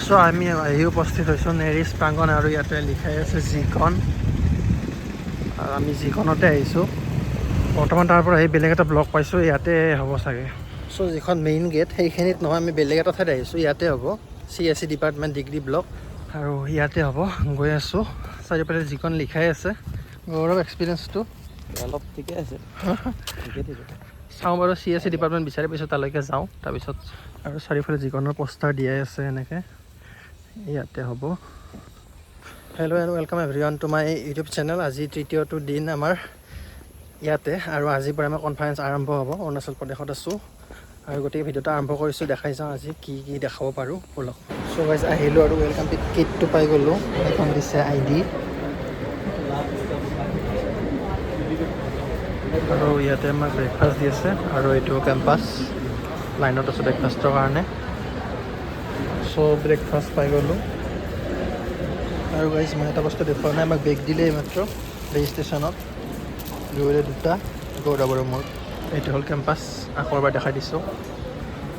চ' আমি আহি উপস্থিত হৈছোঁ নেৰিষ্ট প্ৰাংগণ আৰু ইয়াতে লিখাই আছে জিকন, আৰু আমি জিকনতে আহিছোঁ। বৰ্তমান তাৰ পৰা আহি বেলেগ এটা ব্লক পাইছোঁ, ইয়াতে হ'ব চাগে। চ' যিখন মেইন গেট সেইখিনিত নহয়, আমি বেলেগ এটা ঠাইত আহিছোঁ, ইয়াতে হ'ব CSC department degree block আৰু ইয়াতে হ'ব। গৈ আছোঁ, চাৰিওফালে যিখন লিখাই আছে। গৌৰৱ, এক্সপিৰিয়েঞ্চটো? অলপ ঠিকে আছে, ঠিকে ঠিকে। চাওঁ বাৰু, CSC department বিচাৰি পাইছোঁ, তালৈকে যাওঁ তাৰপিছত। আৰু চাৰিওফালে যিকণৰ পোষ্টাৰ দিয়াই আছে এনেকৈ, ইয়াতে হ'ব। Hello and welcome everyone to my YouTube channel. আজি তৃতীয়টো দিন আমাৰ ইয়াতে আৰু আজিৰ পৰা আমাৰ কনফাৰেঞ্চ আৰম্ভ হ'ব। অৰুণাচল প্ৰদেশত আছোঁ আৰু গতিকে ভিডিঅ'টো আৰম্ভ কৰিছোঁ, দেখাই যাওঁ আজি কি কি দেখাব পাৰোঁ, ব'লক। চ' গাইজ, আহিলোঁ আৰু welcome কিটটো পাই গ'লোঁ। এইখন দিছে আইডি আৰু ইয়াতে আমাক ব্ৰেকফাষ্ট দি আছে আৰু এইটো কেম্পাছ। লাইনত আছোঁ ব্ৰেকফাষ্টৰ কাৰণে। চ' ব্ৰেকফাষ্ট পাই গ'লোঁ। আৰু গাইজ, মই এটা বস্তু দেখুওৱা নাই, আমাক বেগ দিলে এইমাত্ৰ ৰেজিষ্ট্ৰেশ্যনত, দুয়োৰে দুটা, গৌৰৱ আৰু মোৰ। এইটো হ'ল কেম্পাছ, আকৌ এবাৰ দেখাই দিছোঁ।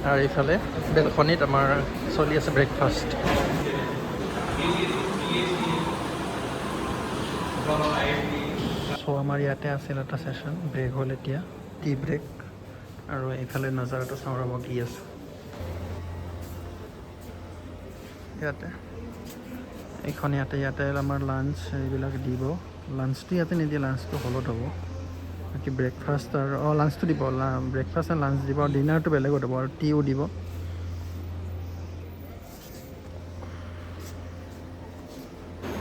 আৰু এইফালে বেলকনিত আমাৰ চলি আছে ব্ৰেকফাষ্ট। চ' আমাৰ ইয়াতে আছিল এটা ছেশ্যন, ব্ৰেক হ'ল এতিয়া, টি ব্ৰেক। আৰু এইফালে নজাৰাটো চাওঁ ৰ'ব কি আছে ইয়াতে। এইখন ইয়াতে ইয়াতে আমাৰ লাঞ্চ এইবিলাক দিব। লাঞ্চটো ইয়াতে নিদিয়ে, লাঞ্চটো হলত হ'ব। বাকী ব্ৰেকফাষ্ট আৰু লাঞ্চটো দিব, ব্ৰেকফাষ্ট আৰু লাঞ্চ দিব, আৰু ডিনাৰটো বেলেগত হ'ব আৰু টিও দিব।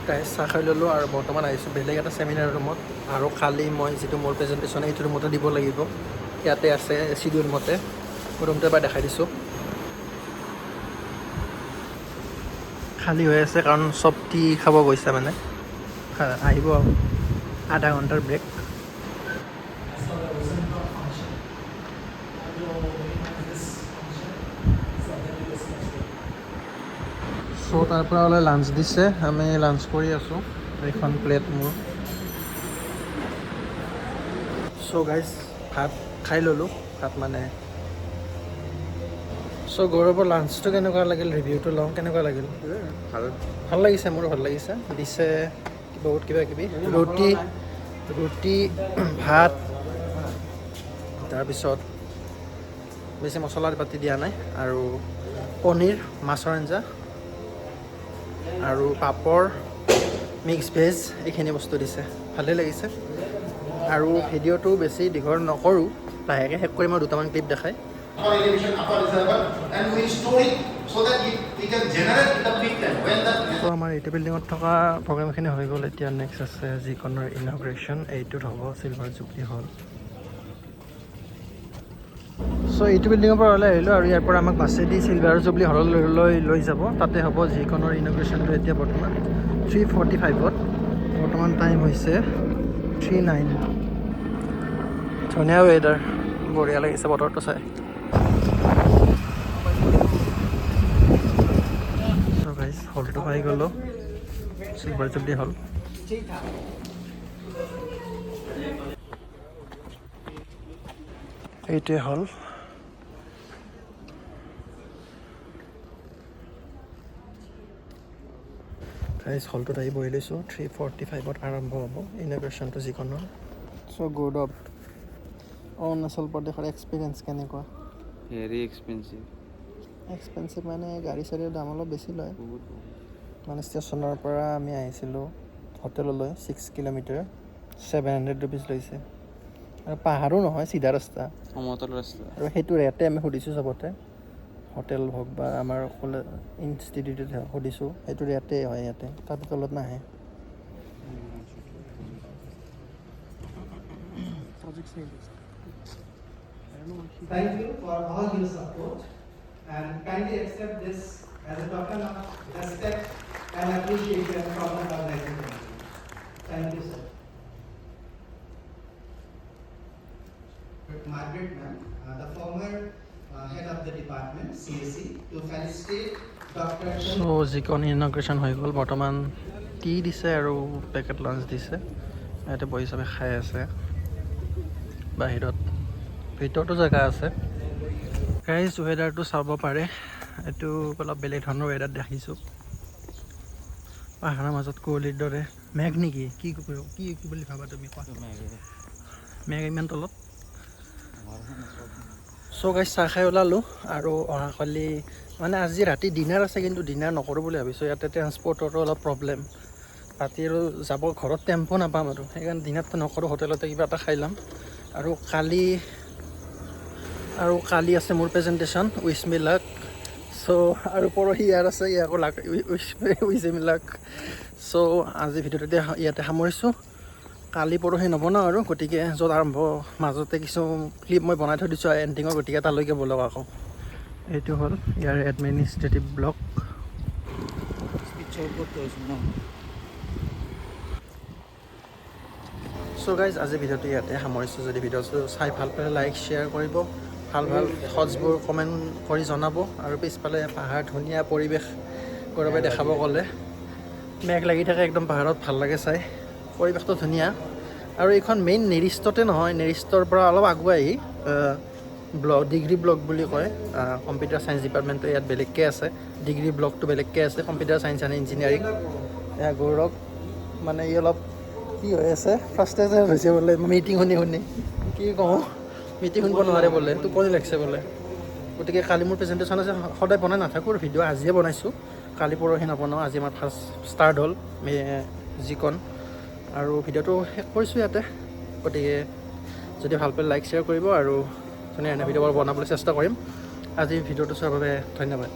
গাইজ, চাহ খাই ল'লোঁ আৰু বৰ্তমান আহিছোঁ বেলেগ এটা ছেমিনাৰ ৰুমত। আৰু কালি মই যিটো মোৰ প্ৰেজেণ্টেশ্যন এইটো ৰুমতে দিব লাগিব, ইয়াতে আছে চিডিউল মতে। ৰুমটো এবাৰ দেখাই দিছোঁ। খালী হৈ আছে কাৰণ চব টি খাব গৈছে, মানে আহিব আধা ঘণ্টাৰ ব্ৰেক। চ' তাৰ পৰা ওলাই লাঞ্চ দিছে, আমি লাঞ্চ কৰি আছোঁ। এইখন প্লেট মোৰ। চ' গাইজ, ভাত খাই ল'লোঁ, ভাত মানে। চ' গৌৰৱৰ লাঞ্চটো কেনেকুৱা লাগিল, ৰিভিউটো লওঁ, কেনেকুৱা লাগিল? ভাল। ভাল লাগিছে, মোৰো ভাল লাগিছে। দিছে বহুত কিবা কিবি, ৰুটি ৰুটি ভাত, তাৰপিছত বেছি মছলা পাতি দিয়া নাই, আৰু পনীৰ, মাছৰ আঞ্জা আৰু পাপৰ, মিক্স ভেজ, এইখিনি বস্তু দিছে। ভালেই লাগিছে। আৰু ভিডিঅ'টো বেছি দীঘল নকৰোঁ, লাহেকৈ শেষ কৰিম আৰু দুটামান ক্লিপ দেখাই। Upper elevation, upper reservoir, and we store it so that we can generate in the peak time when the ত' আমাৰ এইটো বিল্ডিঙত থকা প্ৰগ্ৰেমখিনি হৈ গ'ল। এতিয়া নেক্সট আছে যিখনৰ ইনগ্ৰেশ্যন, এইটোত হ'ব চিলভাৰ জুবলি হল। চ' এইটো বিল্ডিঙৰ পৰা ওলাই আহিলোঁ আৰু ইয়াৰ পৰা আমাক বাছেদি চিলভাৰ জুবলি হললৈ লৈ লৈ যাব। তাতে হ'ব যিখনৰ ইনগ্ৰেশ্যনটো। এতিয়া বৰ্তমান 3:45ত, বৰ্তমান টাইম হৈছে 3:09। ধুনীয়া ৱেডাৰ, বঢ়িয়া লাগিছে বতৰটো চাই। চ' গাইজ, হলটো পাই গ'লোঁ, চিলভাৰ জুবলি হল। এইটোৱে হল। গাইজ, হলটোত আহি বহি লৈছোঁ। 3:45ত আৰম্ভ হ'ব ইনগ্ৰেশ্যনটো যিকোনো। চ' গৌৰৱ, অৰুণাচল প্ৰদেশৰ এক্সপিৰিয়েঞ্চ কেনেকুৱা? Very expensive. এক্সপেঞ্চিভ মানে গাড়ী চাড়ীৰ দাম অলপ বেছি লয়। বহুত। মানে ষ্টেচনৰ পৰা আমি আহিছিলোঁ হোটেললৈ 6 কিলোমিটাৰ, 700 ৰুপিজ লৈছে। আৰু পাহাৰো নহয়, চিধা ৰাস্তা, সমতল ৰাস্তা। আৰু সেইটো ৰেটে আমি সুধিছোঁ চবতে, হোটেল হওক বা আমাৰ কলেজ ইনষ্টিটিউটত হওক, সুধিছোঁ, সেইটো ৰেটেই হয় ইয়াতে, তাত তলত নাহে। Thank you for all your support and kindly accept this as a token of respect and appreciation from the organizing committee. Thank you, sir. Margaret ma'am, the former head of the department, CSC, to felicitate Dr. চ' যিকণ ইনগ্ৰেশ্যন হৈ গ'ল, বৰ্তমান T দিছে আৰু packet lunch দিছে। ইয়াতে বহি চবে খাই আছে বাহিৰত, ভিতৰতো জেগা আছে। গাইজ, ৱেডাৰটো চাব পাৰে। এইটো অলপ বেলেগ ধৰণৰ ৱেডাৰ দেখিছোঁ। পাহাৰৰ মাজত কুঁৱলীৰ দৰে মেঘ নেকি? কি কি কি বুলি ভাবা তুমি, কোৱা? মেঘ ইমান তলত। চ' গাইজ, চাহ খাই ওলালোঁ আৰু অহাকালি, মানে আজি ৰাতি ডিনাৰ আছে, কিন্তু ডিনাৰ নকৰোঁ বুলি ভাবিছোঁ। ইয়াতে ট্ৰেন্সপৰ্টৰো অলপ প্ৰব্লেম। ৰাতি আৰু যাব ঘৰত টেম্প' নাপাম আৰু সেইকাৰণে ডিনাৰটো নকৰোঁ, হোটেলতে কিবা এটা খাই ল'ম। আৰু কালি আছে মোৰ প্ৰেজেণ্টেশ্যন। Wish me luck. চ' আৰু পৰহি ইয়াৰ আছে, ইয়াকো luck, wish me luck. So আজি ভিডিঅ'টো ইয়াতে সামৰিছোঁ। কালি পৰহি নবনাওঁ আৰু। গতিকে য'ত আৰম্ভ, মাজতে কিছু ক্লিপ মই বনাই থৈ দিছোঁ এণ্ডিঙৰ, গতিকে তালৈকে ব'লক আকৌ। এইটো হ'ল ইয়াৰ এডমিনিষ্ট্ৰেটিভ ব্লক। পিছৰ ওপৰত কৰিছোঁ ন। চ' গাইজ, আজি ভিডিঅ'টো ইয়াতে সামৰিছোঁ। যদি ভিডিঅ'টো চাই ভাল পালে লাইক, শ্বেয়াৰ কৰিব, ভাল ভাল থটছবোৰ কমেণ্ট কৰি জনাব। আৰু পিছফালে পাহাৰ, ধুনীয়া পৰিৱেশ গৌৰৱে দেখাব ক'লে। মেঘ লাগি থাকে একদম পাহাৰত, ভাল লাগে চাই, পৰিৱেশটো ধুনীয়া। আৰু এইখন মেইন নেৰিষ্টতে নহয়, নেৰিষ্টৰ পৰা অলপ আগুৱাই ব্লক, ডিগ্ৰী ব্লক বুলি কয়। কম্পিউটাৰ ছায়েন্স ডিপাৰ্টমেণ্টটো ইয়াত বেলেগকৈ আছে, ডিগ্ৰী ব্লকটো বেলেগকৈ আছে, কম্পিউটাৰ ছায়েন্স এণ্ড ইঞ্জিনিয়াৰিং। এয়া গৌৰৱ, মানে ই অলপ কি হৈ আছে, ফ্ৰাষ্ট্ৰেটেড হৈছে বোলে মিটিং শুনি শুনি। কি কওঁ, মিটিং শুনিব নোৱাৰে বোলে, টোপনি লাগিছে বোলে। গতিকে কালি মোৰ প্ৰেজেণ্টেশ্যন আছে। সদায় বনাই নাথাকোঁ আৰু ভিডিঅ', আজিয়ে বনাইছোঁ, কালি পৰহি নবনাওঁ। আজি আমাৰ ফাৰ্ষ্ট ষ্টাৰ্ট হ'ল যিকণ আৰু ভিডিঅ'টো শেষ কৰিছোঁ ইয়াতে। গতিকে যদি ভাল পালে লাইক, শ্বেয়াৰ কৰিব আৰু ধুনীয়া ধুনীয়া ভিডিঅ'বোৰ বনাবলৈ চেষ্টা কৰিম। আজি ভিডিঅ'টো চোৱাৰ বাবে ধন্যবাদ।